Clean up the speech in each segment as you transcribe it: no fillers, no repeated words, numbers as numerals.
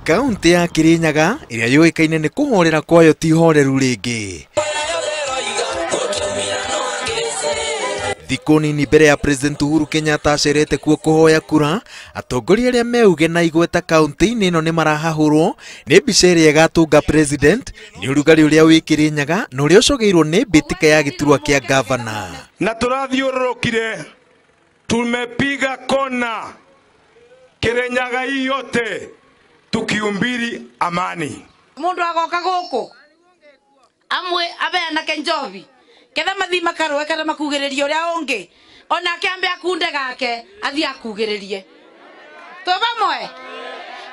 Kaunti ya Kirinyaga ĩrĩa yũĩkaine nĩ kũhorera kwayo ti horeru rĩngĩ. Thikũ nini mbere ya President Uhuru Kenyatta acerete kuo kũhoya kura, atongoria arĩa meuge na igweta kaunti-inĩ ĩno nĩ marahahũrwo nĩ mbica ĩrĩa ĩgatũnga President nĩ ũrugarĩ ũrĩa wĩ Kirinyaga na ũrĩa ũcogeirwo nĩ mbĩtĩka ya gĩturwa kĩa gavana. Na turathiũrũrũkire, tumepiga kona Kirinyaga hii yote tukiumbiri amani. Mundu agoka guku amwe abeanake njobi ketha mathi makarwe kana makugiririe uria ungi onake ambe akunde gake athi akugiririe twi vamwe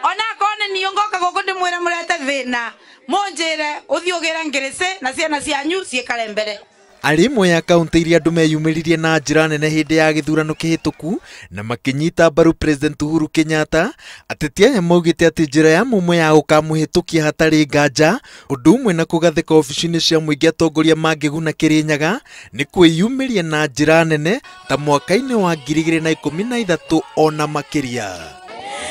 ona kone niyo ngoka guku ndimwira murete thina munjire uthi ugire ngirisi na ciana cianyu ciikare mbere. Arĩ ya kaunti iria andũ meyumĩririe na njĩra nene hĩndĩ ya gĩthurano kĩhĩtũku na makĩnyita mbaru President Uhuru Kenyatta, ateti aya maugĩte atĩ njĩra ya mũmwe ya gũkamũhĩtũkia hatarĩ nganja ũndũ ũmwe na kũgathĩka obici-inĩ cia mũingĩ atongoria mangĩguna Kirinyaga nĩ kwĩyumĩria na njĩra nene ta mwaka-inĩ wa 2013 ona makĩria.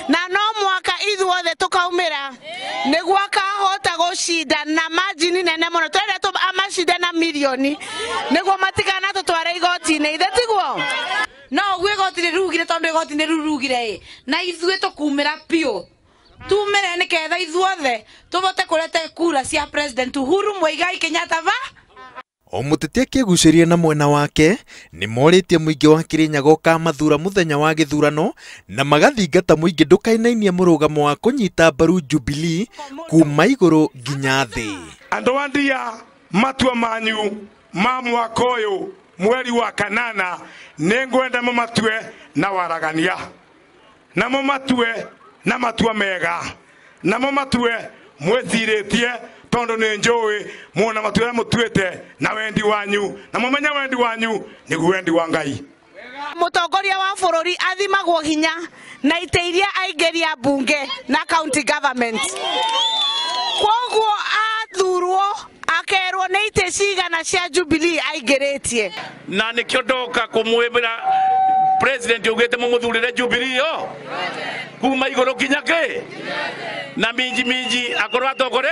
Na no mwaka ithuothe tukaumĩra nĩguo akahota gũcinda na margin nene mũno, twende amacinde na milioni nĩguo matikana tũtware igoti-inĩ, ithe tiguo? No ũguo igoti rĩrugire tondũ igoti nĩrurugire ĩ na ithuĩ tũkumĩra piũ tumĩre nĩketha ithuothe tũvote kũrete kura cia President Uhuru Muigai Kenyatta va. O mũteti akĩgucĩria na mwena wake nĩ morĩtie mũingĩ wa Kirinyaga ũkamathura mũthenya wa gĩthurano na magathingata mũingĩ ndũkainainie mũrũgamo wa kũnyita mbaru Jubilee kuma igũrũ nginya thĩ. Andũ a ndia matua manyu ma mwaka ũyũ mweri wa kanana nĩngwenda mũmatue na waragania na mũmatue na matua mega na mũmatue mwĩcirĩtie tondu nĩ njũĩ muona matua mũtuĩte na wendi wanyu na mũmenye wendi wanyu nĩguo wendi wa Ngai. Mũtongoria wa bũrũri athimagwo hinya na itĩ iria aingĩria mbunge na county government, kwoguo athurwo akerwo nĩ itĩ cigana cia Jubilee aingĩrĩtie. Na nĩkĩo ndoka kũmwĩra President augĩte mũmũthurĩre Jubilee yo kuma igũrũ nginya kĩ na minji minji akorwo atongore.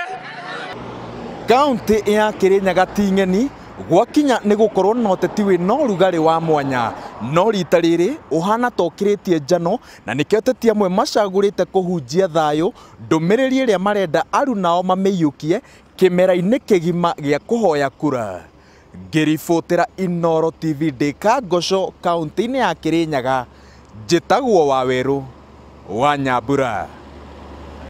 Kaunti ya Kirinyaga ti ng'eni gwakinya nĩ gũkorwo na ũteti wĩna ũrugarĩ wa mwanya, no rita rĩrĩ ũhana ta ũkĩrĩtie njano na nĩkĩo ateti amwe macagũrĩte kũhunjia thayũ ndũmĩrĩri ĩrĩa marenda arunao mamĩiyũkie kĩmera-inĩ kĩgima gĩa kũhoya kura. Ngĩribotera Inooro TV ndĩ Kangocoo kaunti-inĩ ya Kirinyaga, njĩtagwo Wawerũ wa Nyambura.